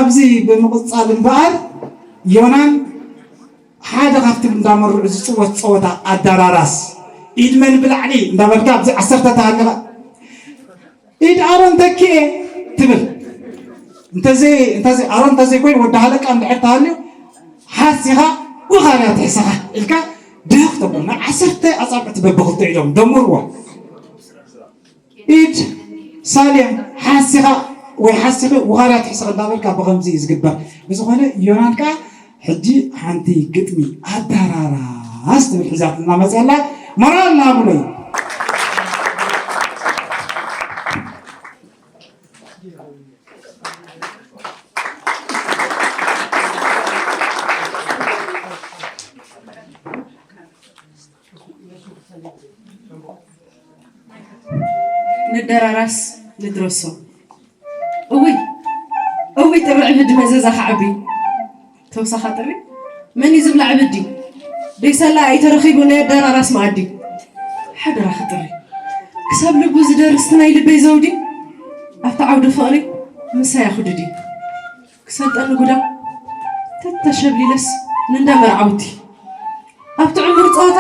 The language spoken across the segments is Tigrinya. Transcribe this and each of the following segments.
ኣብዚ ብምቕጻል እምበኣር ዮናን ሓደ ካብቲ እንዳመርዑ ዝጽወት ጸወታ ኣዳራራስ ኢድ መን ብላዕሊ እንዳበልካ ኣብዚ ዓሰርተ ተሃሊኻ ኢድ ኣሮን ተኪኤ ትብል። እንተዘይ እንተዘይ ኣሮን እንተዘይ ኮይኑ ወዲ ሃለቃ እንድሕር ተሃልዩ ሓሲኻ ውኻርያ ትሕሰኻ ኢልካ ድህኽ ተብሎ። ናይ ዓሰርተ ኣጻብዕቲ በብኽልተ ኢዶም ደምርዎ። ኢድ ሳሌም ሓሲኻ ወይ ሓሲኺ ውኻርያ ትሕሰኽ እንዳበልካ ብኸምዚ እዩ ዝግበር። ብዝኾነ ዮናን ከኣ ሕጂ ሓንቲ ግጥሚ ኣዳራራስ ትብል ሒዛትና መጽያ ኣላ። ሞራል ናብሎ እዩ። ንደራራስ ንድረሶ። እውይ እውይ ጥሪ ዕብዲ መዘዛ ክዓቢ። ተውሳኻ ጥሪ መን እዩ ዝብላ ዕብዲ? ደይሰላ ኣይተረኺቡ ናይ ኣደራራስ መኣዲ። ሓደራኺ ጥሪ ክሳብ ልቡ ዝደርስ ናይ ልበይ ዘውዲ ኣብቲ ዓውዲ ፍቕሪ ምሳያ ኹድዲ። ክሰልጠኒ ጉዳ ተተሸብሊለስ ንንዳ መርዓውቲ ኣብቲ ዕሙር ጸወታ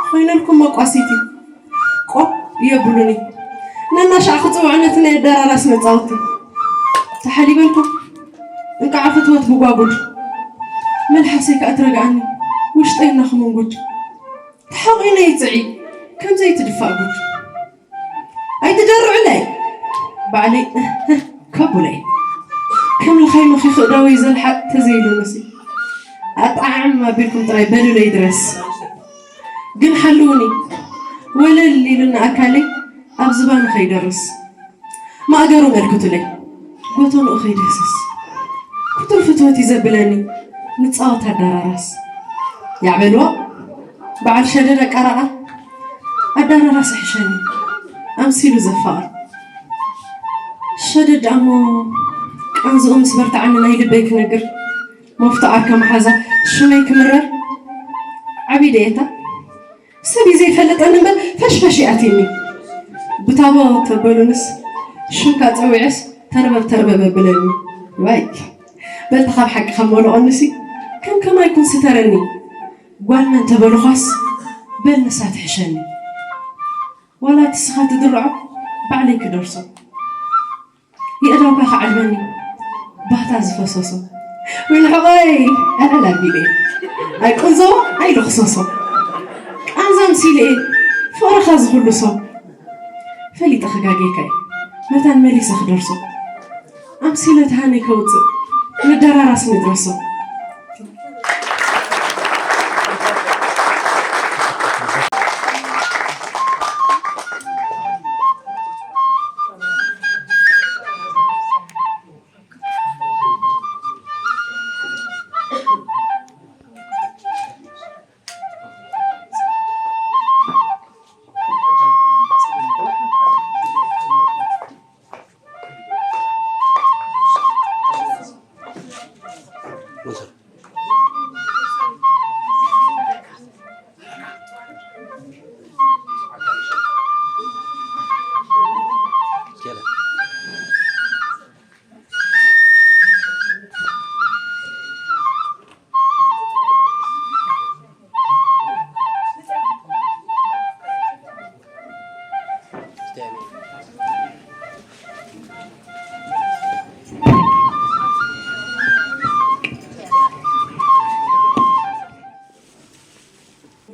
ኮይነልኩም መቋሲቲ ቆብ የብሉኒ ነናሻዕ ክጽውዑ ነቲ ናይ ኣደራራስ መጻወቲ ተሓሊበልኩም እንቃዕ ፍትወት ብጓጉድ መልሓሰይ ከኣ ትረግኣኒ ውሽጠይ እናኽምንጉድ ተሓቒነ ይጽዒ ከም ዘይትድፋእ ጉድ ኣይትደርዑለይ ባዕለይ ከቡለይ ከም ልኻይ መኺ ክእዳወይ ዘልሓጥ ተዘይሉ መሲ ኣጣዓዕም ኣቢልኩም ጥራይ በሉለይ ድረስ ግን ሓልውኒ ወለል ኢሉኒ ኣካለይ ኣብ ዝባኑ ከይደርስ ማእገሩ መልክቱለይ ጎተንኡ ከይድህስስ ክቱር ፍትወት እዩ ዘብለኒ ንጻወት ኣዳራራስ ያዕበልዎ በዓል ሸደድ ኣቃራቓ ኣዳራራስ ይሕሸኒ ኣምሲሉ ዘፋቕር ሸደድ ኣሞ ቃንዝኡ ምስ በርትዓኒ ናይ ልበይ ክነግር መፍቶ ዓርከ መሓዛ ሽመይ ክምረር ዓብይ ደየታ ሰብ እዩ ዘይፈልጠኒ እምበር ፈሽፈሽ ይኣትየኒ ብታቦ ተበሉንስ ሽምካ ፀዊዐስ ተርበብ ተርበብ ኣብለኒ ዋይ በልቲ ካብ ሓቂ ካብ መለቐንሲ ከም ከማይ ኩን ስተረኒ ጓል መን ተበልኳስ በል ንሳ ትሕሸኒ ዋላ ትስኻ ትድርዖ ባዕለይ ክደርሶ የእዳውካ ክዓልበኒ ባህታ ዝፈሰሶ ወይ ንሕቐይ ኣልዕል ኣቢለ ኣይቅንዘቦ ኣይልኽሰሶ ቃንዛ ምሲለ እየ ፍቕርኻ ዝኽልሶ ፈሊጠ ክጋጌካ እየ መታን መሊሰ ክደርሶ ኣምሲለ ተሃነይ ከውፅእ ንደራራስ ንድረሶ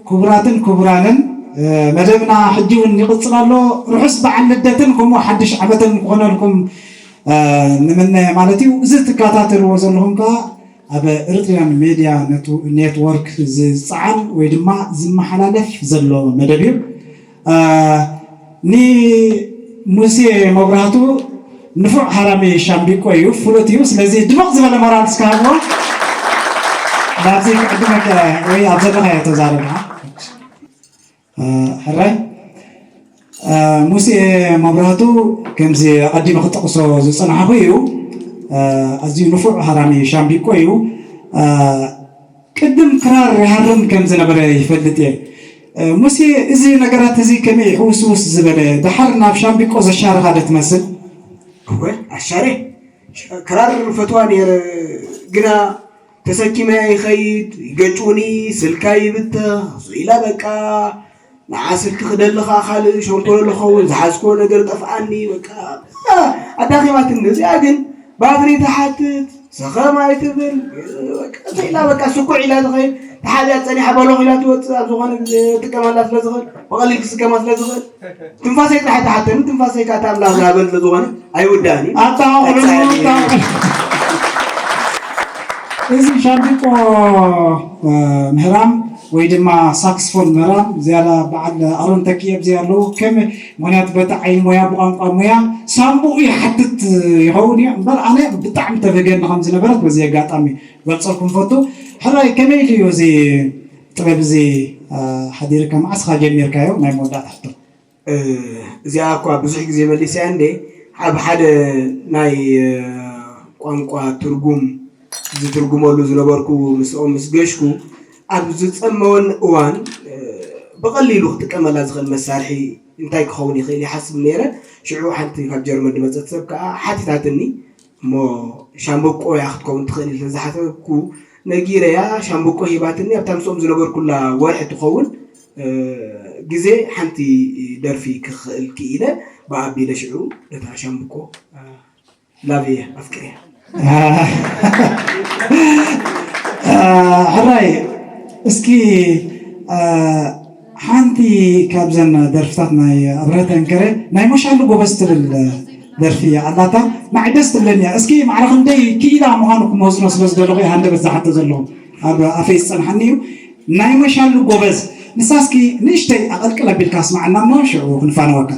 ክቡራትን ክቡራንን መደብና ሕጂ እውን ይቕፅል ኣሎ። ርሑስ በዓል ልደትን ከምኡ ሓድሽ ዓመትን ክኾነልኩም ንምነ ማለት እዩ። እዚ ትከታተልዎ ዘለኹም ከዓ ኣብ ኤርትሪያን ሜድያ ኔትወርክ ዝፀዓን ወይ ድማ ዝመሓላለፍ ዘሎ መደብ እዩ። ንሙሴ መብራህቱ ንፉዕ ሃራሚ ሻምቢቆ እዩ፣ ፍሉጥ እዩ። ስለዚ ድምቕ ዝበለ ሞራል እስከ ሃብዎ። ናብዚ ክዕድመካ ወይ ኣብ ዘለኻዮ ተዛረብና። ሕራይ ሙሴ መብራህቱ ከምዚ ኣቐዲመ ክጠቕሶ ዝጸናሕኹ እዩ። ኣዝዩ ንፉዕ ሃራሚ ሻምቢቆ እዩ። ቅድም ክራር ይሃርም ከም ዝነበረ ይፈልጥ እየ። ሙሴ፣ እዚ ነገራት እዚ ከመይ እዩ ሕውስውስ ዝበለ? ደሓር ናብ ሻምቢቆ ዘሻረኻ ዶ ትመስል? እወ፣ ኣሻሬ። ክራር ፈትዋ ነይረ፣ ግና ተሰኪመያ ይኸይድ፣ ይገጭውኒ፣ ስልካ ይብተኽ፣ ስቕ ኢላ በቃ ንዓ ስልኪ ክደሊ ኸዓ ካልእ ሸንኮለሎ ኸውን፣ ዝሓዝክዎ ነገር ጠፍኣኒ፣ በቃ ኣዳኺማትኒ። እዚኣ ግን ባትሪ ትሓትት፣ ሰኸም ኣይትብል፣ በቃ ስቕ ኢላ በቃ ስኩዕ ኢላ ትኸይድ፣ ተሓቢኣ ጸኒሓ በሎኽ ኢላ ትወጽእ፣ ኣብ ዝኾነ ግዜ ክጥቀመላ ስለ ዝኽእል፣ ብቐሊል ክስከማ ስለ ዝኽእል፣ ትንፋሰይ ጥራሕ ትሓተኒ፣ ትንፋሰይ ከኣ እቲ ኣምላኽ ዝሃበኒ ስለ ዝኾነ ኣይውዳእን እዩ። ኣታ ኣቕልሉ፣ ቀጻሊ ኣታ ኣቕልሉ። እዚ ሻምብቆ፣ እ፣ ምህራም ወይ ድማ ሳክስፎን ምህራም ዝያዳ በዓል ኣሮን ተኪኤ ኣብዚ ኣለዉ። ከም ምኽንያቱ በቲ ዓይኒ ሞያ ብቋንቋ ሞያ ሳምቡኡ ይሓትት ይኸውን እዩ እምበር ኣነ ብጣዕሚ ተብህገኒ ከም ዝነበረት በዚ ኣጋጣሚ ክገልጸልኩም ፈቱ። ሕራይ ከመይ ኢሉ እዩ እዚ ጥበብ እዚ፣ እ፣ ሓዲርካ መዓስ ኢኻ ጀሚርካዮ? ናይ መወዳእታ ሕቶ። እ፣ እዚኣ እኳ ብዙሕ ግዜ መሊሰያ እንዴ፣ ኣብ ሓደ ናይ፣ እ፣ ቋንቋ ትርጉም ዝትርጉመሉ ዝነበርኩ ምስኦም ምስ ገሽኩ፣ ኣብ ዝጸመወኒ እዋን፣ እ፣ ብቐሊሉ ክጥቀመላ ዝኽእል መሳርሒ እንታይ ክኸውን ይኽእል ይሓስብ ነይረ። ሽዑ ሓንቲ ካብ ጀርመን ዝመጸት ሰብ ከኣ ሓቲታትኒ፣ እሞ ሻምበቆ እያ ክትከውን ትኽእል ኢለ ዝሓሰብኩ ነጊረያ፣ ሻምበቆ ሂባትኒ። ኣብታ ምስኦም ዝነበርኩላ ወርሒ ትኸውን፣ እ፣ ግዜ ሓንቲ ደርፊ ክኽእል ክኢለ፣ ብኣቢለ ሽዑ ነታ ሻምብቆ፣ እ፣ ላቭ እየ ኣፍቅርያ። እ፣ ሕራይ፣ እስኪ፣ እ፣ ሓንቲ ካብዘን ደርፍታት ናይ ኣብርሀት ተንከረ ናይ መሻሉ ጎበዝ ትብል ደርፊ ኣላታ፣ ንዓይ ደስ ትብለኒ እያ። እስኪ ማዕረ ክንደይ ክኢላ ምዃኑ ክመዝኖ ስለ ዝደለኹ እየ ሃንደበት ዝሓቶ ዘለኹ፣ ኣብ ኣፈይ ዝጸንሓኒ እዩ። ናይ መሻሉ ጎበዝ፣ ንሳ እስኪ ንእሽተይ ኣቐልቅል ኣቢልካ ኣስምዓና እሞ ሽዑ ክንፋነወካ።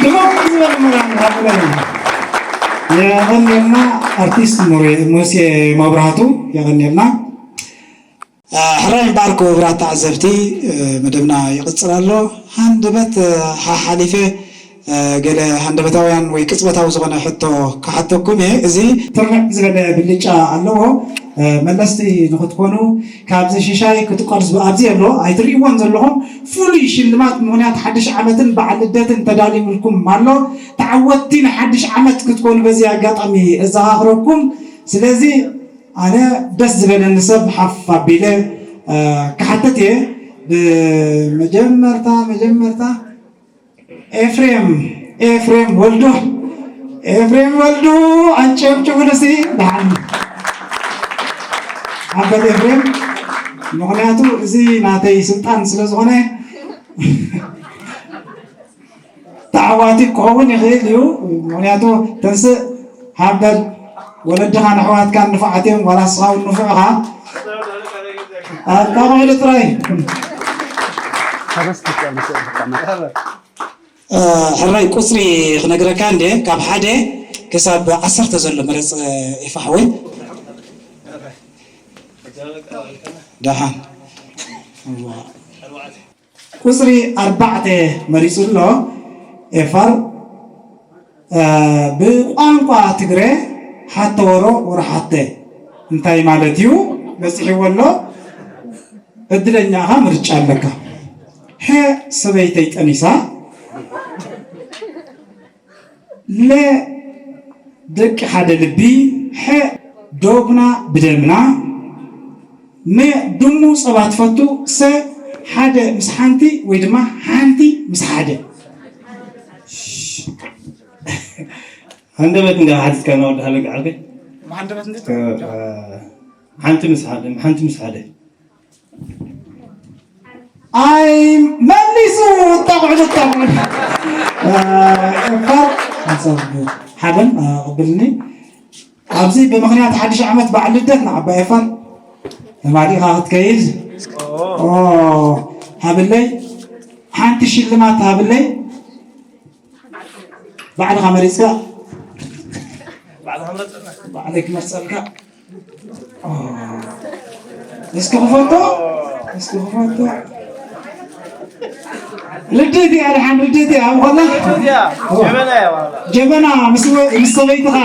ድሙቕ ዝበለ ሞራል ንሃብለን። የቐንየልና ኣርቲስት ሙሬ-፣ ሙሴ መብራህቱ፣ የቐንየልና። እ፣ ሕራይ እምበኣር ክቡራት ተዓዘብቲ፣ እ፣ መደብና ይቕጽል ኣሎ። ሃንደበት፣ እ፣ ሓሓሊፈ፣ እ፣ ገለ ሃንደበታውያን ወይ ቅጽበታዊ ዝኾነ ሕቶ ክሓተኩም እየ። እዚ ትርዕ ዝበለ ብልጫ ኣለዎ። እ፣ መለስቲ ንኽትኮኑ ካብዚ ሽሻይ ክትቀርዙ ኣብዚ ኣሎ ኣይትርእይዎን ዘለኹም ፍሉይ ሽልማት ምኽንያት ሓድሽ ዓመትን በዓል ልደትን ተዳሊሙልኩም ኣሎ። ተዓወትቲ ንሓድሽ ዓመት ክትኮኑ በዚ ኣጋጣሚ እዘኻኽረኩም። ስለዚ ኣነ ደስ ዝበለኒ ሰብ ሓፍ ኣቢለ፣ እ፣ ክሓትት እየ። ብመጀመርታ፣ መጀመርታ ኤፍሬም፣ ኤፍሬም ወልዱ፣ ኤፍሬም ወልዱ፣ ኣጨብጭቡሉ እስቲ። ደሓን። ሓበል ኤፍሬም፣ ምኽንያቱ እዚ ናተይ ስልጣን ስለ ዝኾነ፣ ተዓዋቲ ክኸውን ይኽእል እዩ። ምኽንያቱ ተንስእ፣ ሓበል፣ ወለድኻን ኣሕዋትካን ንፉዓት እዮም፣ ዋላ ንስኻ እውን ንፉዕ ኢኻ። ኣጣቕዑሉ ጥራይ። እ፣ ሕራይ ቁጽሪ ክነግረካ እንዴ፣ ካብ ሓደ ክሳብ ዓሰርተ ዘሎ ምረጽ፣ ኤፋ ሓወይ። ደሓን። ቁጽሪ ኣርባዕተ መሪጹ ኣሎ ኤፋር። እ፣ ብቋንቋ ትግረ ሓተ ወሮ ወሮ ሓተ እንታይ ማለት እዩ? በጺሕዎ ኣሎ። እድለኛ ኢኻ፣ ምርጫ ኣለካ። ሐ ሰበይተይ ጠኒሳ። ለ ደቂ ሓደ ልቢ፣ ሐ ዶብና ብደምና፣ መ ድሙ ጸባ ትፈቱ፣ ሰ ሓደ ምስ ሓንቲ ወይ ድማ ሓንቲ ምስ ሓደ። ሃንደበት እንዳ ሓቲትካ እናወድሃለካ ዓርከይ። መሃንደበት እንዴት? ከ-፣ አ፣ ሓንቲ ምስ ሓደ፣ ሓንቲ ምስ ሓደ። ኣይ መሊሱ፣ ጠቕዑ፣ ጠቕዑ። አ፣ ኤፋር፣ ሓንሳብ ሓበን፣ አ፣ ቅብልኒ። ኣብዚ ብምኽንያት ሓድሽ ዓመት በዓል ልደት ንዓባይ ኤፋር ተማሊእኻ ክትከይድ። ኦ፣ ሃብለይ፣ ሓንቲ ሽልማት ሃብለይ። ባዕልኻ መሪጽካ። ባዕልኻ መርጸልና። ባዕለይ ክመርጸልካ። ኦ። እስኪ ክፈቶ፣ እስኪ ክፈቶ። ልደት እያ፣ ደሓን ልደት እያ፣ ኣብ ኾላ። እያ፣ ጀበና እያ፣ ዋላ። ጀበና ምስ ወ-፣ ምስ ሰበይትኻ፣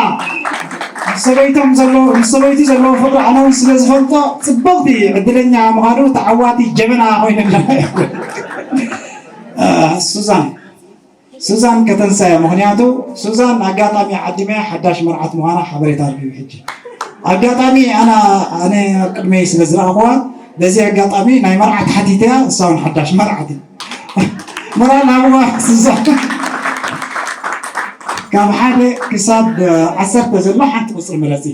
ምስ ሰበይቶም ዘለዎ፣ ምስ ሰበይቲ ዘለዎ ፍቕሪ ኣነ እውን ስለ ዝፈልጦ፣ ጽብቕቲ ዕድለኛ ምዃኑ ተዓዋቲ ጀበና ኮይኑላ። አ፣ ሱዛን። ሱዛን ከተንሳ እያ። ምኽንያቱ ሱዛን ኣጋጣሚ ዓዲመያ ሓዳሽ መርዓት ምዃና ሓበሬታ ረኺቡ ሕጂ። ኣጋጣሚ ኣና፣ ኣነ ኣብ ቅድመይ ስለ ዝረኣኽዋ፣ በዚ ኣጋጣሚ ናይ መርዓት ሓቲተያ፣ እሳ እውን ሓዳሽ መርዓት እያ። ሞራል ሃብዋ ሱዛን። ካብ ሓደ ክሳብ ዓሰርተ ዘሎ ሓንቲ ቁጽሪ ምረጺ።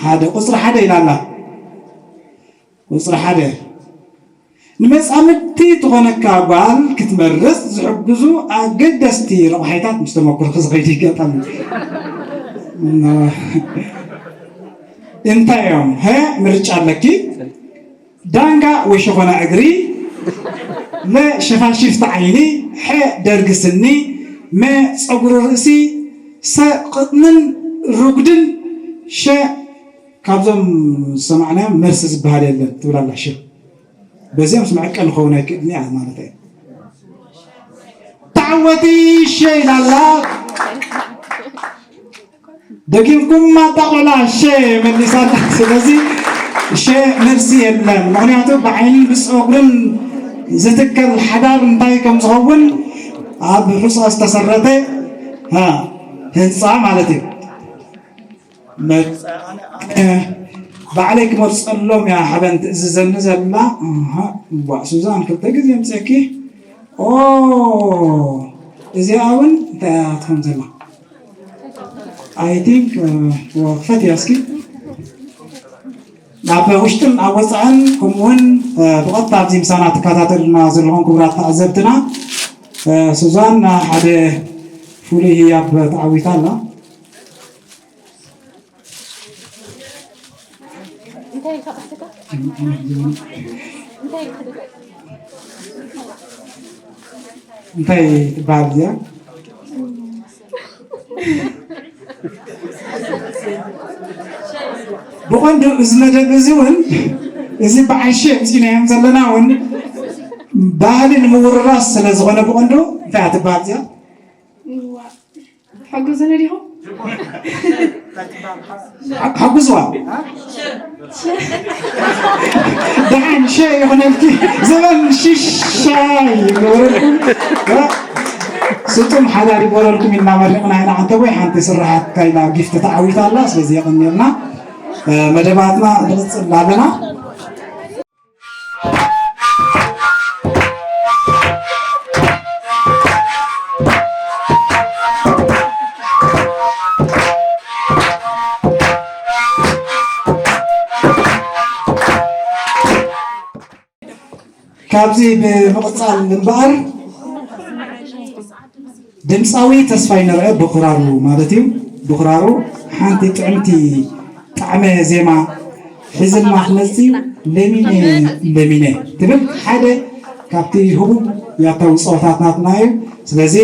ሓደ፣ ቁጽሪ ሓደ ኢላ ኣላ። ቁጽሪ ሓደ፣ ንመጻምድቲ ትኾነካ ጓል ክትመርጽ ዝሕግዙ ኣገደስቲ ረቑሓይታት ምስ ተመኩሮኺ ዝኸይዱ ይገጠም። እንታይ እዮም? ሀ፣ ምርጫ ኣለኪ። ዳንጋ ወይ ሸኾና እግሪ፣ ለ፣ ሸፋሽፍቲ ዓይኒ፣ ሐ፣ ደርጊ ስኒ፣ መ፣ ጸጉሪ ርእሲ፣ ሰ፣ ቅጥንን ርጉድን፣ ሸ፣ ካብዞም ዝሰማዕናዮም መልሲ ዝበሃል የለን ትብል ኣላ። ሽም በዚኦም ስምዐቀ ንኸውን ኣይክእልን እያ ማለት እዩ። ተዓወቲ ሸ ኢላ ኣላ። ደጊምኩም ኣጣቕዕላ ሸ መሊሳ ኣላ። ስለዚ ሸ መልሲ የለን። ምኽንያቱ ብዓይንን ብፀጉርን ዝትከል ሓዳር እንታይ ከም ዝኸውን ኣብ ሑፃ ዝተሰረተ፣ ሃ፣ ህንፃ ማለት እዩ። መ-፣ ባዕለይ ክመርፀሎም እያ ሓበን ትእዝዘኒ ዘላ። ኣሃ፣ እዋእ ሱዛን ክልተ ግዜ ኣምፅእኪ። ኦ፣ እዚኣ እውን እንታይ እያ ትኾን ዘላ? I think፣ እ፣ ክፈትያ እስኪ። ናብ ውሽጥን ኣብ ወፃእን ከምኡ እውን፣ እ፣ ብቐጥታ ኣብዚ ምሳና ትከታተሉና ዘለኹም ክቡራት ተዓዘብትና፣ እ፣ ሱዛን ሓደ ፍሉይ ህያብ ተዓዊታ ኣላ። እንታይ ኢልካ ቀሲካ? እንታይ ኢልካ? እንታይ ትበሃል እዚኣ? ብቐንዱ እዚ መደብ እዚ እውን፣ እዚ በዓል ሸ ምፂናዮም ዘለና እውን ባህሊ ንምውርራስ ስለ ዝኾነ ብቐንዱ እንታይ እያ ትበሃል እዚኣ? እዋ። ሓግዙኒ ዲኹም? ሓ-፣ ሓግዝዋ። ደሓን ሸ ይኹነልኪ። ዘበን ሽሻይ ይግበረልኩም። ስጡም ሓዳር ይግበረልኩም ኢልና መሪቕና ኢና። ዓንተ ወይ ሓንቲ ስራሓት ካይላ ጊፍት ተዓዊታ ኣላ። ስለዚ የቐንየልና። እ፣ መደባትና ንቕጽል ኣለና። ካብዚ ብምቕጻል እምበኣር፣ ድምፃዊ ተስፋይ ነርአ ብኽራሩ ማለት እዩ። ብኽራሩ ሓንቲ ጥዕምቲ ጣዕመ ዜማ ሒዝልና ክመፅእ እዩ። ለሚነ ለሚነ ትብል ሓደ ካብቲ ህቡብ ያታዊ ፀወታት ናትና እዩ። ስለዚ፣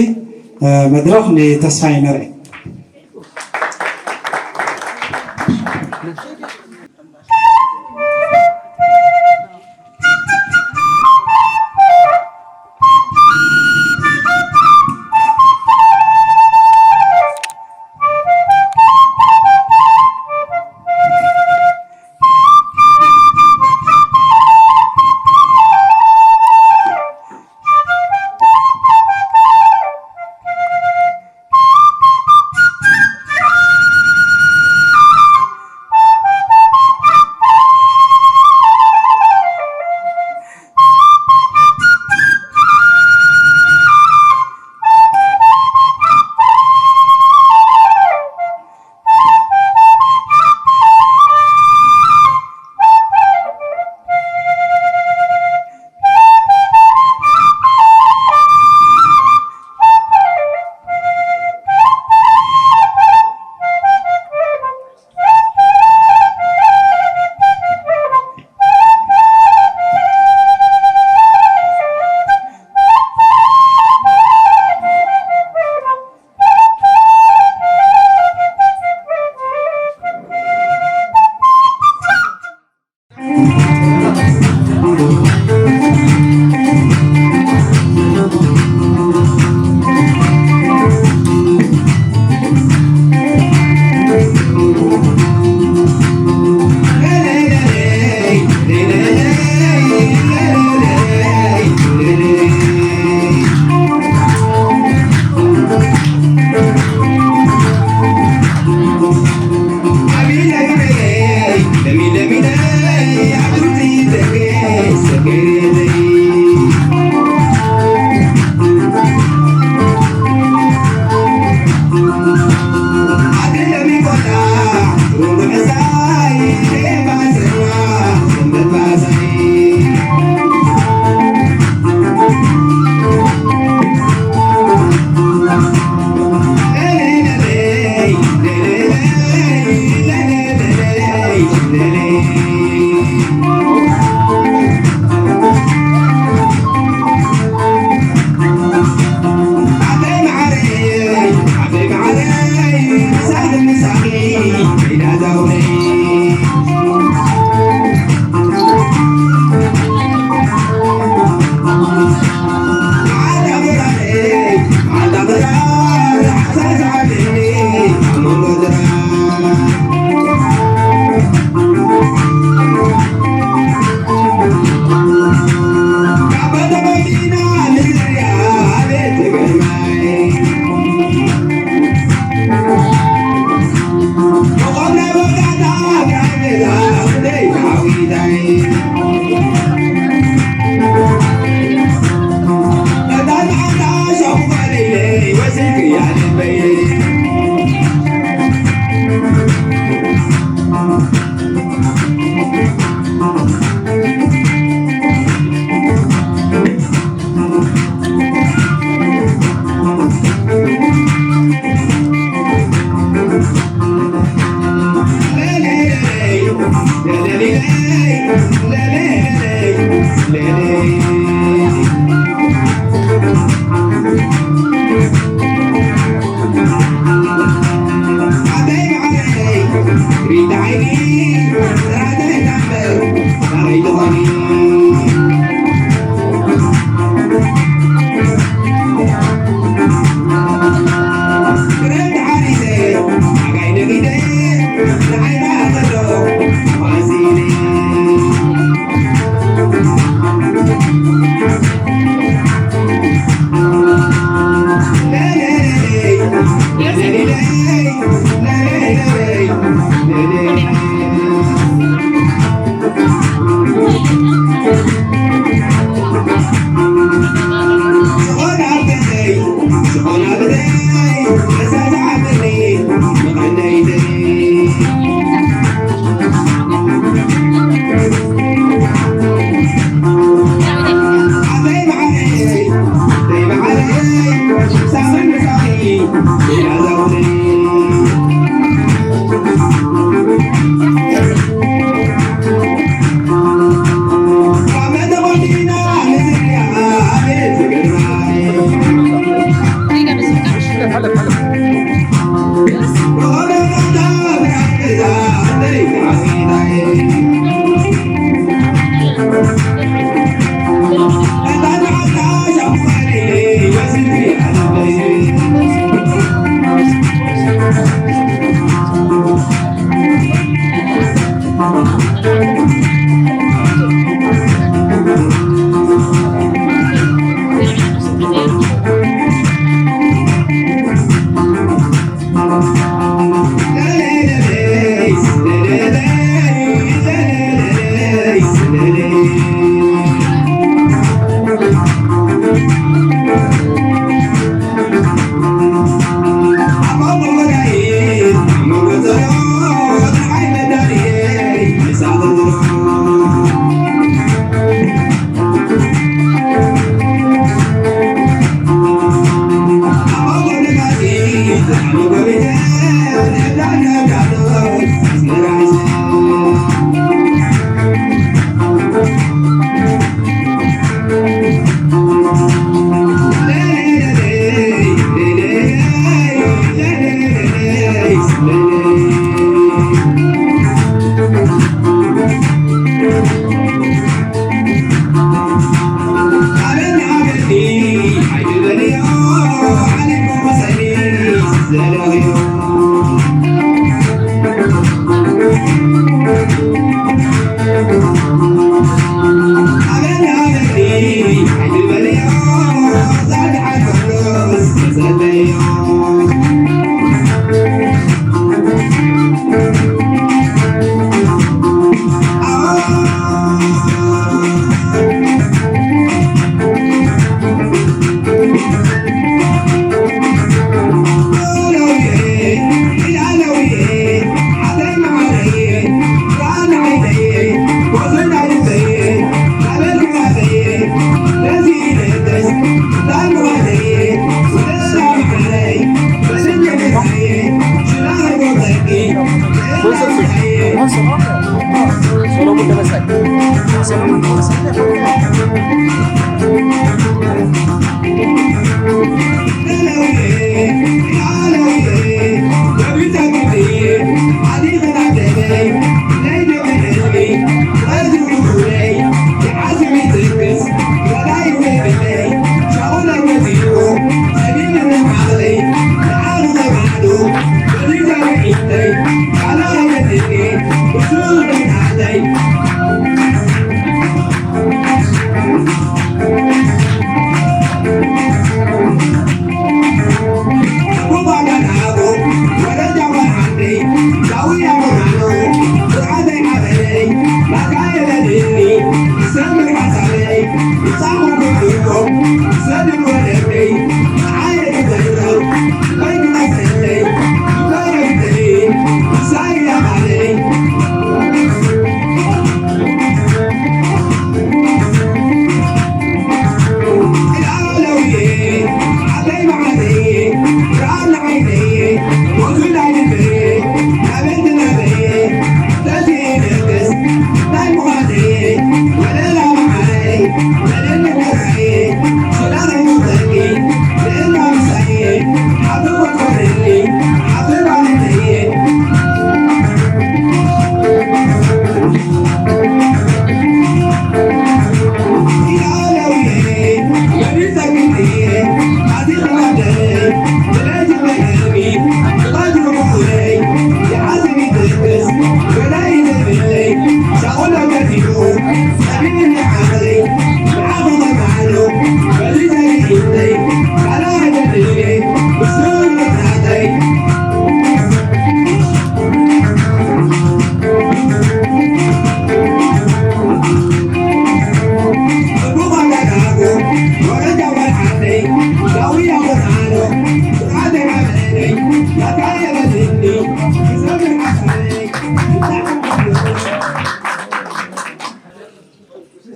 እ፣ መድረኽ ንተስፋይ ነርአ።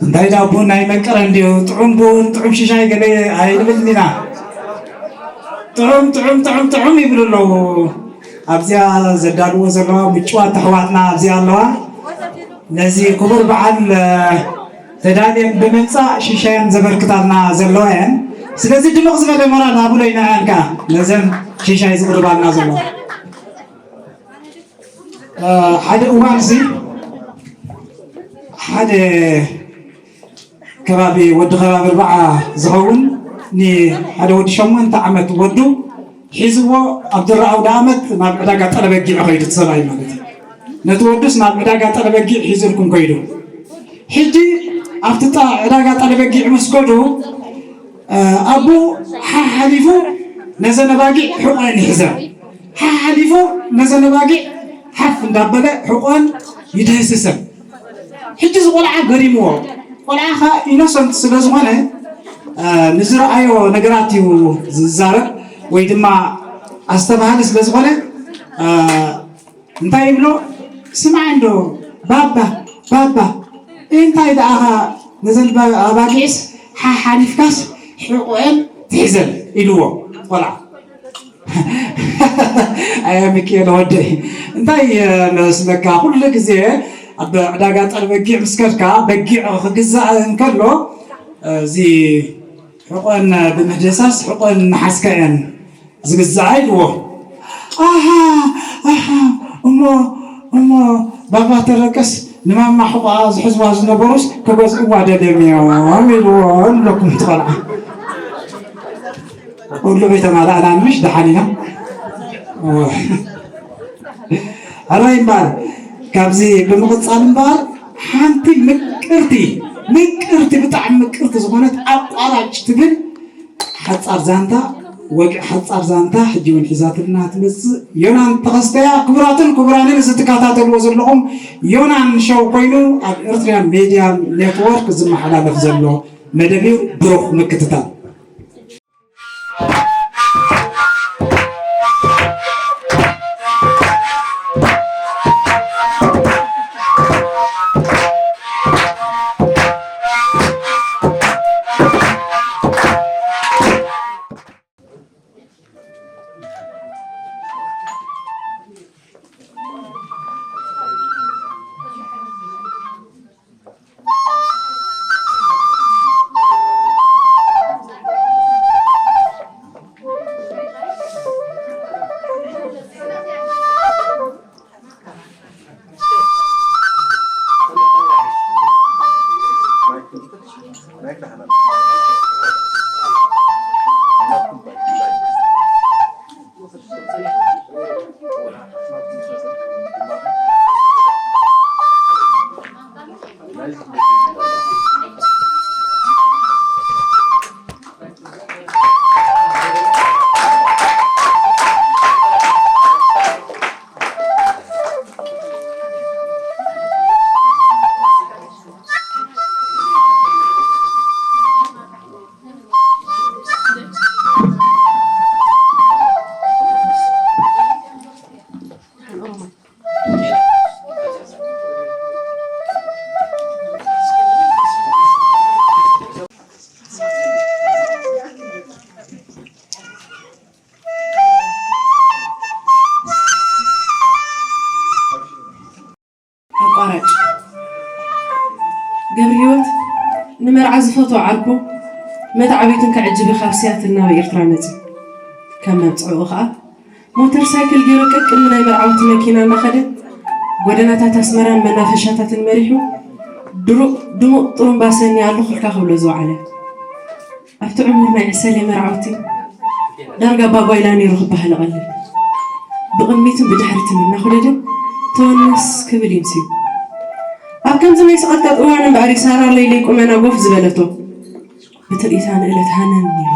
እንታይ ዳቦ ናይ መቀረ እንዲሁ ጥዑም ቡን ጥዑም ሽሻይ ገለ ኣይንብል ኢና። ጥዑም ጥዑም ጥዑም ጥዑም ይብሉ ኣለዉ። ኣብዚኣ ዘዳልዎ ዘለዋ ምጭዋት ኣሕዋትና ኣብዚኣ ኣለዋ። ነዚ ክቡር በዓል ተዳልየን ብምምፃእ ሽሻየን ዘበርክታልና ዘለዋ እየን። ስለዚ ድምቕ ዝበለ ሞራል ሃቡለይ ንኣን ከዓ ነዘን ሽሻይ ዝቕርባልና ዘለዋ። ሓደ እዋን እዚ ሓደ ከባቢ ወዲ ከባቢ ኣርባዓ ዝኸውን ንሓደ ወዲ ሸሞንተ ዓመት ወዱ ሒዝዎ ኣብ ድረ ኣውደ ኣመት ናብ ዕዳጋ ጠለበጊዕ ኸይዱ እቲ ሰብኣይ ማለት እዩ። ነቲ ወዱስ ናብ ዕዳጋ ጠለበጊዕ ሒዙልኩም ከይዱ። ሕጂ ኣብቲ ዕዳጋ ጠለበጊዕ ምስ ከዱ ኣቦ ሓሓሊፉ ነዘን ኣባጊዕ ሕቆን ይሕዘን። ሓሓሊፉ ነዘን ኣባጊዕ ሓፍ እንዳበለ ሕቆን ይድህስሰን። ሕጂ እዚ ቆልዓ ገሪምዎ። ቆልዓ ኸዓ ኢኖሰንት ስለ ዝኾነ ንዝረኣዮ ነገራት እዩ ዝዛረብ ወይ ድማ ኣስተባሃሊ ስለ ዝኾነ እንታይ ይብሎ? ስማዕ እንዶ ባባ ባባ እንታይ ደኣኻ ነዘን ኣባጊዕስ ሓሓሊፍካስ ሕቆኤን ትሕዘን ኢልዎ ቆልዓ። ኣየ ሚኪኤል ወደይ እንታይ መስለካ ኩሉ ግዜ ኣብ ዕዳጋ ጠል በጊዕ ምስ ከድካ በጊዕ ክግዛእ እንከሎ እዚ ሕቆን ብምህደሳስ ሕቆን እናሓዝካ እየን ዝግዛኣ ኢልዎ። ኣሃ ኣሃ እሞ እሞ ባባ ተረቀስ ንማማ ሕቆኣ ዝሕዝዋ ዝነበሩስ ክገዝእዋ ደልዮም እዮም ኢልዎ ንብለኩም እቲ ቆልዓ። ኩሉ ከይተማላእና ምሽ ደሓን ኢና። ሕራይ እምበኣር ካብዚ ብምቕፃል እምበኣር ሓንቲ ምቅርቲ ምቅርቲ ብጣዕሚ ምቅርቲ ዝኾነት ኣቋራጭ ትብል ሓፃር ዛንታ ወግዒ ሓፃር ዛንታ ሕጂ እውን ሒዛትልና ትመፅእ ዮናን ተኸስተያ። ክቡራትን ክቡራንን እዚ ትከታተልዎ ዘለኹም ዮናን ሸው ኮይኑ ኣብ ኤርትርያን ሜድያ ኔትወርክ ዝመሓላለፍ ዘሎ መደብ እዩ። ብሩኽ ምክትታል። ዝፈትዎ ዓርኩ መታዕቢቱን ከዕጅቢ ካብ ሲያትል ናብ ኤርትራ መጺኡ። ከም መብጽዕኡ ኸኣ ሞተር ሳይክል ገይሩ ቀቅድሚ ናይ መርዓውቲ መኪና እናኸደ ጎደናታት ኣስመራን መናፈሻታትን መሪሑ ድሩቕ ድሙቕ ጥሩምባ ሰኒ ኣለኹልካ ክብሎ ዝወዓለ። ኣብቲ ዕሙር ናይ ዕሰለ መርዓውቲ ዳርጋ ኣባጓይላ ነይሩ ክበሃል ይቐልል። ብቕድሚትን ብድሕሪትን እናኹደደ ተወነስ ክብል ይምስዩ። ኣብ ከምዚ ናይ ሰቐጥቀጥ እዋን እምበኣር ሳራ ለይለይ ቁመና ጎፍ ዝበለቶ። ብትርኢታ ንእለት ሃነን ኢሉ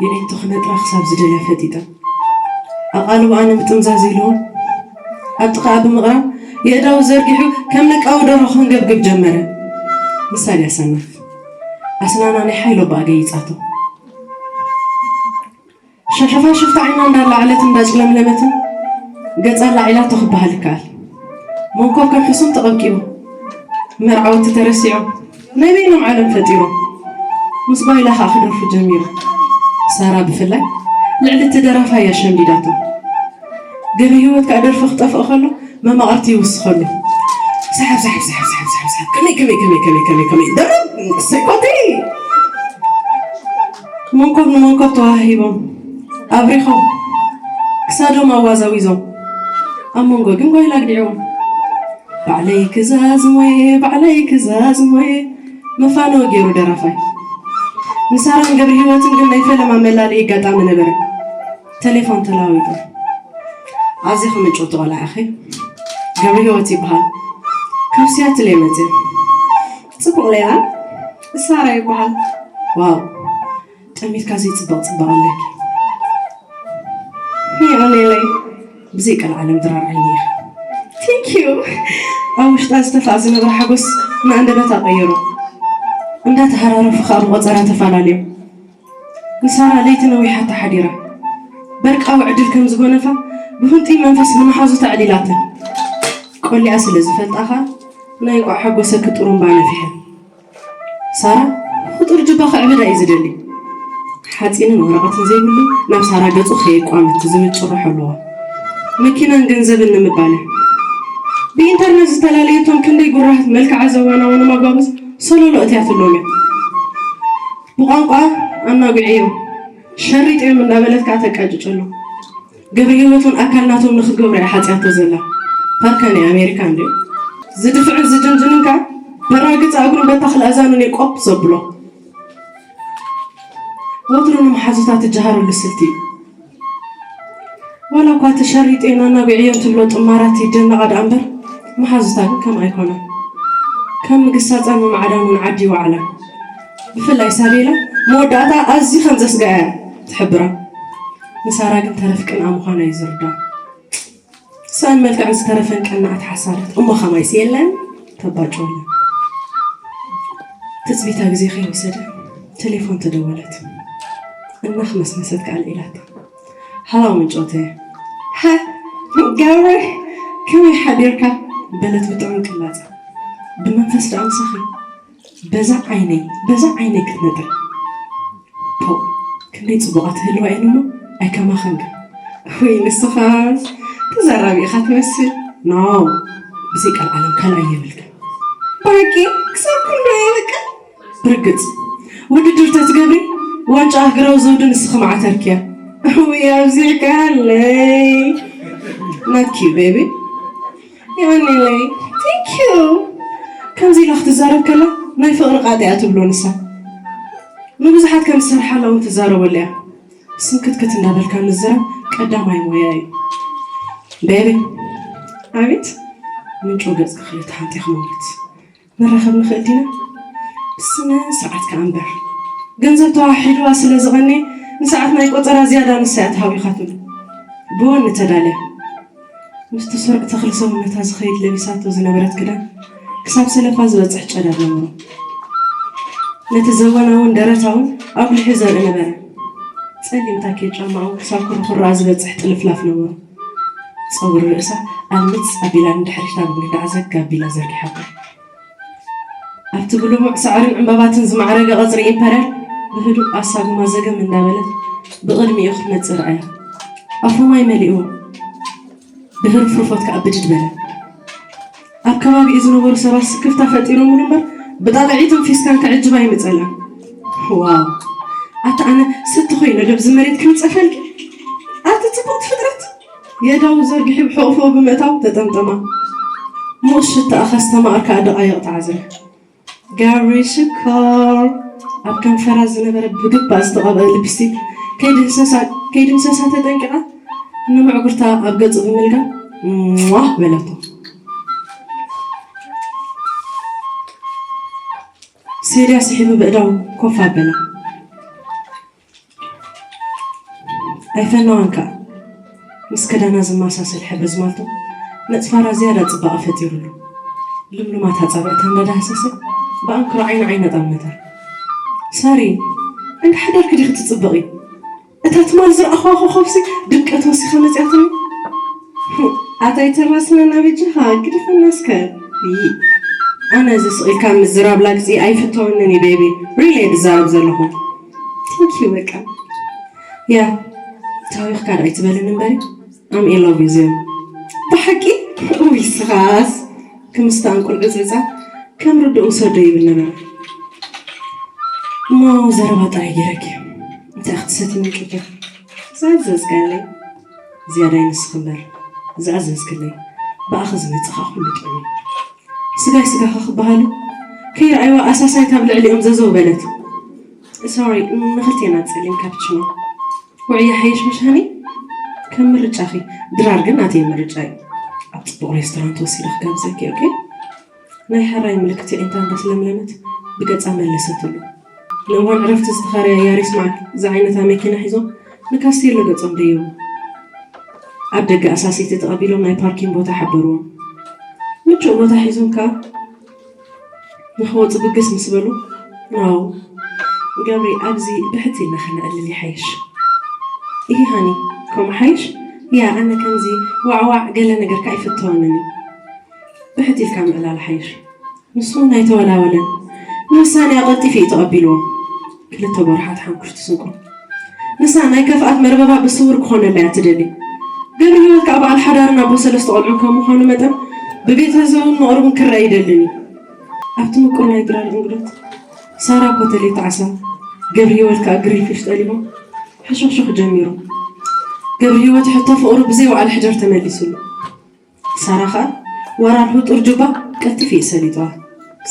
የዒንቱ ክነጥራ ክሳብ ዝደልያ ፈጢጠ። ኣቓልቦኣ ንምጥምዛዝ ኢሉ ኣብ ጥቓኣ ብምቕራብ የእዳው ዘርጊሑ ከም ንቃዊ ደርሆ ከንገብግብ ጀመረ። ንሳ ድያ ሰናፍ ኣስናና ናይ ሓይሎ ኣባኣ ገይጻቶ። ሸፋሽፍቲ ዓይና እንዳላዕለት እንዳጭለምለመትን ገጻ ኣላዒላቶ ክበሃል ይከኣል። መንኮብ ከም ሕሱም ተቐብቂቡ። መርዓውቲ ተረሲዖም ናይ በይኖም ዓለም ፈጢሮም። ምስ ጓይላ ከኣ ክደርፉ ጀሚሩ። ሳራ ብፍላይ ልዕሊ እቲ ደራፋይ እያ ሸምዲዳቶ። ገቢ ህይወት ከኣ ደርፊ ክጠፍእ ከሎ መማቕርቲ ይውስኸሉ። ሰሓብ ሰሓብ ሰሓብ ሰሓብ ሰሓብ ሰሓብ ከመይ ከመይ ከመይ ከመይ ከመይ ከመይ ደርብ ሰኮቲ መንኮብ ንመንኮብ ተዋሂቦም ኣብሪኾም ክሳዶም ኣዋዛዊዞም ኣብ መንጎ ግን ጓይላ ኣግዲዕዎም። ባዕለይ ክዛዝሞየ ባዕለይ ክዛዝሞየ መፋነዊ ገይሩ ደራፋይ። ንሳራን ገብረ ህይወትን ግን ናይ ፈለማ መላለዪ ኣጋጣሚ ነበረ። ተሌፎን ተለዋዊጦም። ኣዚኺ ምንጭውቲ ቆልዓ ኢኺ። ገብረ ህይወት ይበሃል። ካብ ሲያትል እየ መፅእ። ፅቡቕ ሌላ ሳራ ይበሃል። ዋው ጠሚትካ ዘይፅበቕ ፅባቕ ኣለኪ። ይቐኔለይ ብዘይ ቀልዓለም ድራር ዓይኒ ኢኺ። ቴንኪዩ። ኣብ ውሽጣ ዝተፋእ ዝነበረ ሓጎስ ንኣንደበት ኣቐየሮ። እንዳተሃራረፉ ከዓ ብቆፀራ ተፈላለዮም። ንሳራ ለይቲ ነዊሓታ ሓዲራ። በርቃዊ ዕድል ከም ዝጎነፋ ብህንጡይ መንፈስ ንመሓዙታ ኣዕሊላተን። ቆሊዓ ስለ ዝፈልጣ ኸኣ ናይ እንቋዕ ሓጎሰኪ ጥሩምባ ነፊሐን። ሳራ ፍጡር ጅባ ከዕብዳ እዩ ዝደሊ። ሓፂንን ወረቐትን ዘይብሉ ናብ ሳራ ገፁ ከየቋመት ዝብል ጭርሖ ኣለዋ። መኪናን ገንዘብን ንምባል እያ። ብኢንተርነት ዝተላለየቶም ክንደይ ጉራሃት መልክዓ ዘዋናወኑ መጓብዝ ሰሎሎ እትያትሎም እያ። ብቋንቋ ኣናጒዐዮም ሸሪጠዮም እንዳበለት ከዓ ተቃጭጨሎም። ገብረ ህይወት እውን ኣካል ናቶም ንክትገብሮ እያ ሓፅያቶ ዘላ። ፓርካ ናይ ኣሜሪካ እንድዩ። ዝድፍዕን ዝጅንጅንን ከዓ በራግፂ እግሩን በታኽሊ ኣእዛኑን እዩ ቆብ ዘብሎ። ወትሩ ንመሓዙታ ትጀሃረሉ ስልቲ እዩ። ዋላ እኳ እቲ ሸሪጠዮን ኣናጒዐዮን ትብሎ ጥማራት ይደነቓ ደኣ እምበር መሓዙታ ግን ከምኣ ኣይኮነን። ከም ምግሳፃን ምማዕዳን እውን ዓዲ ይወዓላ። ብፍላይ ሳቤላ መወዳእታ ኣዝዩ ከም ዘስግኣ እያ ትሕብራ። ንሳራ ግን ተረፍ ቅንኣ ምዃና እዩ ዝርዳ። ስእን መልክዕን ዝተረፈን ቀናኣት ሓሳዳት እሞ ከማይስ የለን ተባጭወለን። ትጽቢታ ግዜ ከይወሰደ ቴሌፎን ተደወለት። እናኽመስመሰት ከኣ ኣልዒላታ። ሃላው ምንጮተ። ሃ ገብረ ከመይ ሓዲርካ? በለት ብጥዑም ቅላጻ። ብመንፈስ ደኣ ምሳኺ በዛ ዓይነይ በዛ ዓይነይ ክትነጥር። ፖው ክንደይ ጽቡቓት ህልዋ እየን እሞ ኣይከማኽን ግን። ወይ ንስኻስ ተዛራቢ ኢኻ ትመስል። ኖ ብዘይ ቀልዓለም ካልኣይ የብልክን። ብሓቂ ክሳብ ክንዶ የበቅዕ? ብርግጽ ውድድር ተትገብሪ ዋንጫ ኣህግራዊ ዘውዲ ንስኺ መዓተርክያ። ወይ ኣብዚሕካለይ ናትኪ ቤቢ። የቐንየለይ። ቴንክ ዩ። ከምዚ ኢላ ክትዛረብ ከላ ናይ ፍቕሪ ቃጢ እያ ትብሎ ንሳ። ንብዙሓት ከም ዝሰርሓላ እውን ትዛረበሉ እያ። ስንክትክት እንዳበልካ ምዝራብ ቀዳማይ ሞያ እዩ። ቤቢ። ኣቤት። ምንጩ ገጽኪ ክልተ ሓንቲ ክመውት። ንራኸብ ንኽእል ዲና? ብስነ ስርዓት ከኣ እምበር። ገንዘብ ተዋሒድዋ ስለ ዝቐነየ ንሰዓት ናይ ቆጸራ ዝያዳ ንሳ እያ ተሃዊኻትሉ። ብወኒ ተዳልያ። ምስቲ ስሩዕ ተኽሊ ሰውነታ ዝኸይድ ለቢሳቶ ዝነበረት ክዳን ክሳብ ሰለፋ ዝበጽሕ ጨደር ነበሮ። ነቲ ዘወናውን ደረታውን ኣጉሊሑ ዘርኢ ነበረ። ጸሊም ታኬት ጫማኣ እውን ክሳብ ኩርኩርኣ ዝበጽሕ ጥልፍላፍ ነበሮ። ጸጉሪ ርእሳ ኣልምጽ ኣቢላ ንድሕሪት ኣብ ግንዳዕ ዘግ ኣቢላ ዘርጊሓቶ። ኣብቲ ብልሙዕ ሳዕርን ዕምባባትን ዝማዕረገ ቀጽሪ ኢምፐርያል ብህዱእ ኣሳጉማ ዘገም እንዳበለት ብቕድሚኡ ክትመጽእ ረኣያ። ኣፉ ማይ መሊእዎ። ብህርፍርፎት ከኣ ብድድ በለ። ኣብ ከባቢኡ ዝነበሩ ሰባት ስክፍታ ፈጢሮምሉ እምበር ብጣቕዒትን ፊስካን ክዕጅባ ይምጸላ። ዋው! ኣታ ኣነ ስቲ ኮይነ ዶ ኣብዚ መሬት ክምጸፈልኪ? ኣቲ ጽቡቕቲ ፍጥረት! የዳው ዘርጊሑ ብሕቑፎ ብምእታው ተጠምጠማ። ሙሽ ሽታኣ ከስተማቕር ከኣ ደቓይቕ ተዓዝረ። ጋሪ ሽኮር ኣብ ከንፈራ ዝነበረ ብግባእ ዝተቐብአ ልፕስቲክ ከይድህሰሳ ተጠንቂቓ፣ ንምዕጉርታ ኣብ ገጹ ብምልጋብ ሟህ በለቶ። ሴልያ ስሒቡ ብእዳው ኮፍ ኣበላ። ኣይፈነዋን ከኣ ምስ ክዳና ዝመሳሰል ሕብሪ ዝማልቶ ነጽፋራ ዝያዳ ጽባቐ ፈጢሩሉ። ልምሉማት ኣጻብዕታ እንዳዳህሰሰ ብኣንክሮ ዓይኒ ዓይና ጠመታ። ሳሪ፣ እንዳ ሓዳርኪ ዲኺ ትጽብቒ? እታ ትማል ዝረኣኹዋ ኮኾብሲ ድምቀት ወሲኻ መጺኣትኒ። ኣታ ኣይተራስነና በጃኻ፣ ግደፈና እስከ። ይይ፣ ኣነ እዚ ስቕ ኢልካ ምዝራብ ላግጺ ኣይፍተወንን እዩ ቤቢ። ሪሊ እየ ዝዛረብ ዘለኹ። ቴንክ ዩ በቃ። ያ፣ ታዊኽካ ዶ ኣይትበልን እምበሪ? I'm in love with you። ብሓቂ? ውይ ስኻስ። ክምስታ እንቁልዑ ጽብጻ ከም ርድኡ ሰዶ ይብል ነበረ። እሞ ዘረባ ጥራይ ገይረኪ። እንታይ ክትሰቲ ምንቅልኪ? ዝኣዘዝካለይ ዝያዳይ ንስኺ እምበር ዝኣዘዝክለይ ብኣኺ ዝመጽእ ኸኣ ኩሉ ጥዑም እዩ። ስጋይ ስጋኻ ክበሃሉ ከይረኣይዋ ኣሳሳይት ኣብ ልዕሊኦም ዘዘው በለት። ሶሪ፣ ንኽልቴና ጸሊም ካፕችኖ። ውዕይ ይሓይሽ ምሽ ሃኒ? ከም ምርጫኺ። ድራር ግን ናተይ ምርጫ እዩ። ኣብ ጽቡቕ ሬስቶራንት ወሲደ ክጋብዘኪ፣ ኦኬ? ናይ ሕራይ ምልክት ኣዒንታ እንዳስለምለመት ብገጻ መለሰትሉ። ንእዋን ዕረፍቲ ዝተኻረያ ያሪስ ማዕክ ዝዓይነታ መኪና ሒዞም ንካስቴሎ ገጾም ደየቡ። ኣብ ደገ ኣሳሰይቲ ተቐቢሎም ናይ ፓርኪን ቦታ ሓበርዎም። ምቹእ ቦታ ሒዞም ከኣ ንኽወጹ ብግስ ምስ በሉ፣ ዋው፣ ገብሪ፣ ኣብዚ ብሕት ኢልና ከነዕልል ይሓይሽ። እሂ ሃኒ፣ ከምኡ ሓይሽ? ያ፣ ኣነ ከምዚ ዋዕዋዕ ገለ ነገር ከኣ ኣይፍተወንን እዩ። ብሕት ኢልካ ምዕላል ሓይሽ። ንሱ እውን ኣይተወላወለን። ንውሳኔኣ ቀልጢፉ እዩ ተቐቢልዎ። ክልተ ጎርሓት ሓንኩሽቲ ስንቁ። ንሳ ናይ ከፍኣት መርበባ ብስውር ክኾነላ እያ ትደሊ። ገብረ ህይወት ከኣ በዓል ሓዳርን ኣቦ ሰለስተ ቆልዑን ከም ምዃኑ መጠን ብቤተ ህዝብን መቕርብን ክረኣ ይደልን እዩ። ኣብቲ ምቁር ናይ ድራር እንግዶት ሳራ ኮተሌት ዓሳ፣ ገብረ ህይወት ከኣ ግሪንፊሽ ጠሊቦም ሕሹኽሹኽ ጀሚሩ። ገብረ ህይወት ሕቶ ፍቕሩ ብዘይ በዓል ሕደር ተመሊሱሉ። ሳራ ኸኣ ወራር ህጡር ጁባ ቀልጢፉ እዩ ሰሊጥዋ።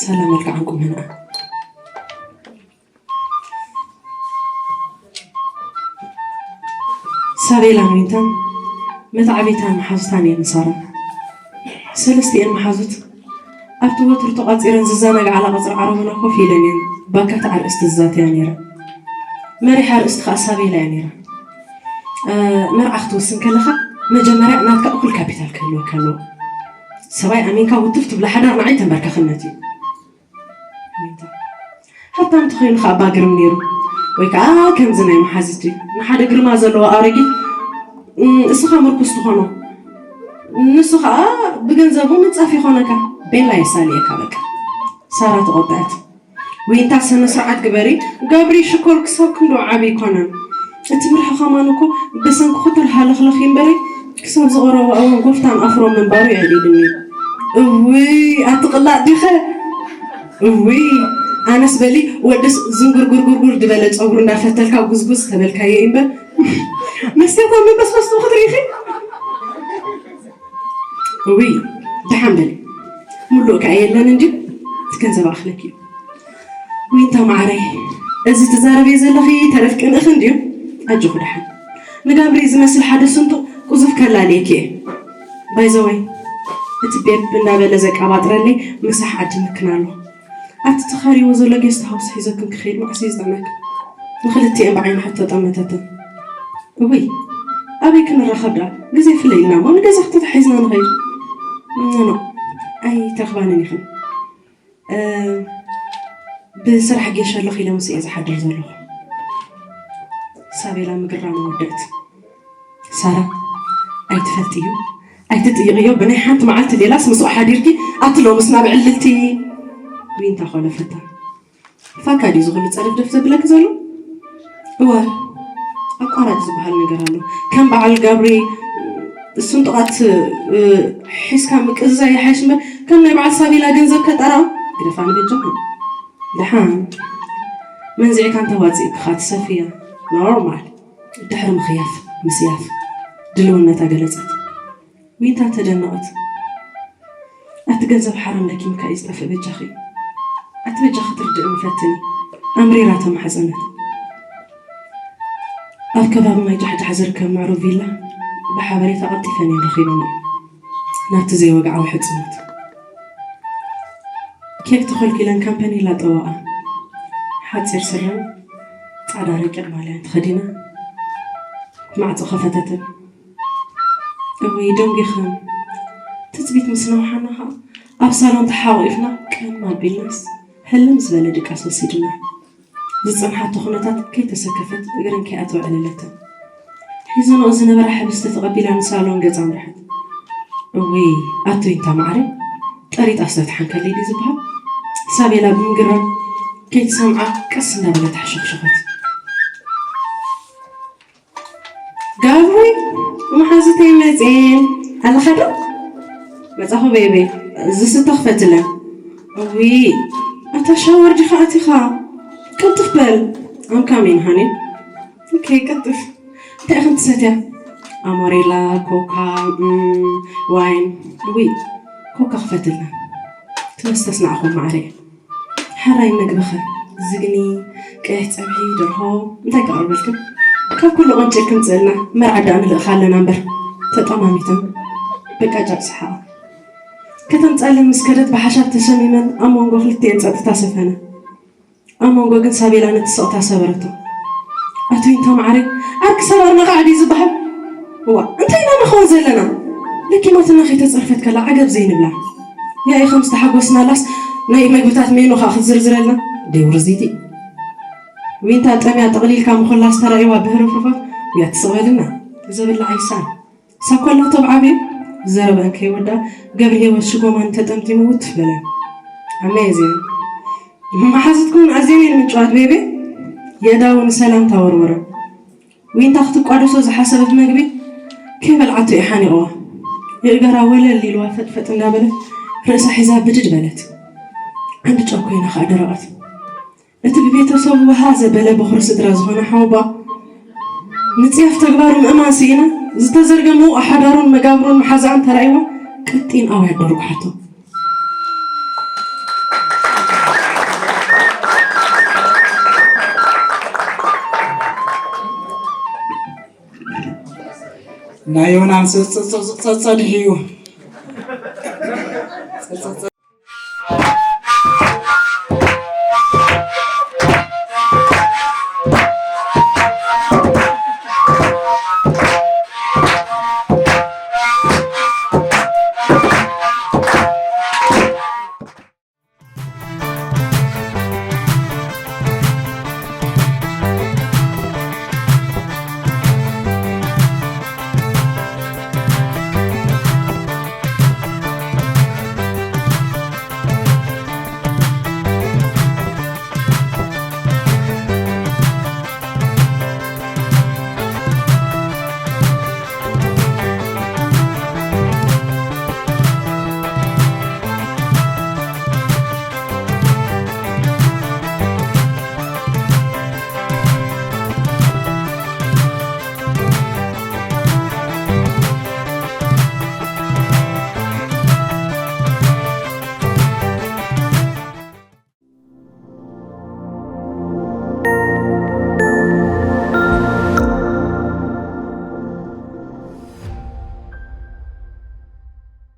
ሳላ መልክዓን ቁመንኣን። ሳቤላን ዊንታን መተዓብይታን መሓዙታን እየን ንሳራ። ሰለስቲኤን መሓዙት ኣብቲ ወትሩ ተቋጺረን ዝዘናግዓ ቀጽሪ ዓረብና ኮፍ ኢለን እየን ባካት ኣርእስቲ ዝዛተያ ነይረን። መሪሕ ኣርእስቲ ከኣ ሳቤላ እያ ነይራ። እ፣ መርዓ ክትውስን ከለኻ መጀመርያ ናትካ እኹል ካፒታል ክህልወካ ኣለዎ። ሰብኣይ ኣሚንካ ውትፍ ትብሎ ሓዳር ንዓይ ተንበርካኽነት እዩ። ሃብታም ተኾይኑ ኸኣ ባግርም ነይሩ። ወይ ከኣ ከምዚ ናይ መሓዝቲ ንሓደ ግርማ ዘለዎ ኣረጊት፣ እም፣ እስኻ ምርኩስ ትኾኖ። ንሱ ኸኣ ብገንዘቡ ምንጻፍ ይኾነካ። ቤላ የሳልየካ በቃ። ሳራ ተቖጠዐት። ዊንታ ስነ ስርዓት ግበሪ። ገብሪ ሽኮር ክሳብ ክንዶ ዓቢ ኣይኮነን። እቲ ብርሒ ከማን እኮ ብሰንኪ ኩትር ሃለኽለኽ ይንበሪ ክሳብ ዝቐረቦ እዋን ጎፍታን ኣፍሮ ምንባሩ የዕሊልኒ። እውይ ኣቲ ቅላጥ ዲኸ? እውይ ኣነስ በሊ ወድስ ዝንጉርጉርጉርጉር ዝበለ ጸጉሪ እንዳፈተልካ ጉዝጉዝ ተበልካዮ እምበር መስትያታ መበስበስቱ ክትሪኺ። እውይ ደሓን በሊ። ሙሉእ ከኣ የለን እንድዩ። እቲ ገንዘብ ኣኽለኪ እዩ። ዊንታ ማዓረይ፣ እዚ ትዛረብዮ ዘለኺ ተረፍ ቅንእኺ እንድዩ። ኣጆኺ ደሓን። ንጋብሪ ዝመስል ሓደ ስንጡቕ ቁዙፍ ከላልየኪ እየ። ባይ ዘ ወይ፣ እቲ ቤብ እንዳበለ ዘቀባጥረለይ ምሳሕ ዓዲ ምክን ኣሎ። ኣብቲ ተኻርይዎ ዘሎ ጌስት ሃውስ ሒዘክን ክኸይድ መዓስ እዩ ዝጥዕመክ? ንኽልቲኤን ብዓይኒ ሕቶ ጠመተተን። እውይ፣ ኣበይ ክንራኸብ ደኣ? ግዜ ፍለይ ኢልና እሞ ንገዛ ተታሒዝና ንኸይድ። ኖ፣ ኖ፣ ኣይትረኽባንን ኢኽን። እ፣ ብስራሕ ጌሽ ኣለኹ ኢለ ምስ እየ ዝሓድር ዘለኹ። ሳቤላ ምግርራማ ወደእት። ሳራ፣ ኣይትፈልጥዮ፣ ኣይትጥይቕዮ፣ ብናይ ሓንቲ መዓልቲ ሌላስ ምስኡ ሓዲርኪ፣ ኣቲ ሎምስ ናብ ዕልልቲ። ዊንታ ኾለፈታ። ፋካ ድዩ ዝኹሉ ጸደፍደፍ ዘብለኪ ዘሎ? እወ፣ ኣቋራጭ ዝበሃል ነገር ኣሎ። ከም በዓል ጋብሪ ስንጡቓት፣ እ፣ ሒዝካ ምቅዝዛይ ይሓይሽ እምበር፣ ከም ናይ በዓል ሳቤላ ገንዘብ ከጠራቕም ግደፋ ንበጃኹም። ደሓን መንዚዕካ እንተዋፂእካ ትሰፍያ። ኖርማል። ድሕሪ ምኽያፍ ምስያፍ ድልውነታ ገለጸት። ዊንታ ተደነቐት። ኣቲ ገንዘብ ሓራም ለኪምካ እዩ ዝጠፍእ በጃኺ። ኣቲ በጃኺ ትርድእኒ ፈትኒ። ኣምሪራ ተማሕጸነት። ኣብ ከባቢ ማይ ጃሕጃሕ ዝርከብ ምዕሩግ ቪላ ብሓበሬታ ቀልጢፈን እየን ረኺበንኦ። ናብቲ ዘይወግዓዊ ሕጽኖት። ኬክ ተኸልኪለን ካምፓኒ ላጠዋኣ ሓፂር ስረን ፃዕዳ ረቂቕ ማልያን ተኸዲና ማዕፆ ከፈተትን። እወይ ደንጊኽን ትፅቢት ምስ ነውሓና ከዓ ኣብ ሳሎን ተሓቂፍና ቀም ኣቢልናስ ህልም ዝበለ ድቃስ ወሲድና። ዝጸንሓቶ ኩነታት ከይተሰከፈት እግረን ከይኣተወዕለለትን ሒዘንኦ ዝነበራ ሕብስቲ ተቐቢላ ንሳሎን ገጻ ኣምርሐት። እውይ ኣቱይ እንታ ማዕረ ጠሪጣ ዝተትሓንከለይ ድዩ ዝበሃል? ሳቤላ ብምግራም ከይትሰምዓ ቀስ እንዳበለት ሓሸኽሸኸት። ጋብሪ መሓዙተይ መፅየን ኣለኻ ዶ? መፃኹ ቤቢ። ዝስተ ክፈትለን። እዊ ኣታ ሻወር ዲኻ ኣቲኻ? ቅልጥፍ በል። ኣምካሜን ሃኒ። ኦኬ ቅልጥፍ። እንታይ ኢኽን ትሰትያ? ኣሞሬላ፣ ኮካ፣ እም፣ ዋይን። እዊ ኮካ ክፈትልና። ትመስተስ ንዓኹም ማዕረ። ሕራይ ምግብኸ? ዝግኒ፣ ቀይሕ ፀብሒ፣ ደርሆ፣ እንታይ ከቕርበልክን? ካብ ኩሉ ቀንጭልክን ፅእልና መርዓ ዳኣ ንልእኻ ኣለና እምበር። ተጠማሚተን በቃ ጫጭ ሰሓቓ። ከተምፃለን ምስ ከደት ብሓሻት ተሸሚመን ኣብ መንጎ ክልቲኤን ፀጥታ ሰፈነ። ኣብ መንጎ ግን ሳቤላ ነቲ ስቕታ ሰበረቶ። ኣቶ ይንታ ማዕረ ዓርኪ ሰባር ነቓዕ ድዩ ዝበሃል? እዋ እንታይ ኢና ንኸውን ዘለና? ለኪማትና ከይተፀርፈት ከላ ዓገብ ዘይንብላ። ያኢ ከም ዝተሓጎስናላስ ናይ መግብታት ሜኑ ከዓ ክትዝርዝረልና ደይ ውርዚቲ። ዊንታ ጠምያ ጠቕሊልካ ምኹላስ ተራእይዋ ብህርፍርፋ እያ ትስቕ በልና። ዘብላ ኣይሳን ሳኮላ ተብዓብዩ ዘረበን ከይወዳ ገብረ ህይወት ሽጎማን ተጠምጢሙ ውትፍ በለ። ኣሜዚንግ። መሓዙትኩም ኣዝየን እየን ምጭዋት ቤቤ። የእዳዉ ንሰላምታ ወርወረ። ዊንታ ክትቋደሶ ዝሓሰበት መግቢ ከይበልዓቶ እዩ ሓኒቕዋ። የእገራ ወለል ኢልዋ ፈጥፈጥ እንዳበለት ርእሳ ሒዛ ብድድ በለት። ዓንዲ ጨኮይና ከዓ ደረቐት። እቲ ብቤተሰቡ ውሃ ዘበለ በኹሪ ስድራ ዝኾነ ሓውባ ንጽያፍ ተግባሩ ምእማን ስኢና ዝተዘርገ ምዉቕ ሓዳሩን መጋብሩን መሓዛኣን ተራእይዋ ቀጢን ኣውያት ደርጉሓቶ። ናይ ዮናን ጸጸድሕ እዩ።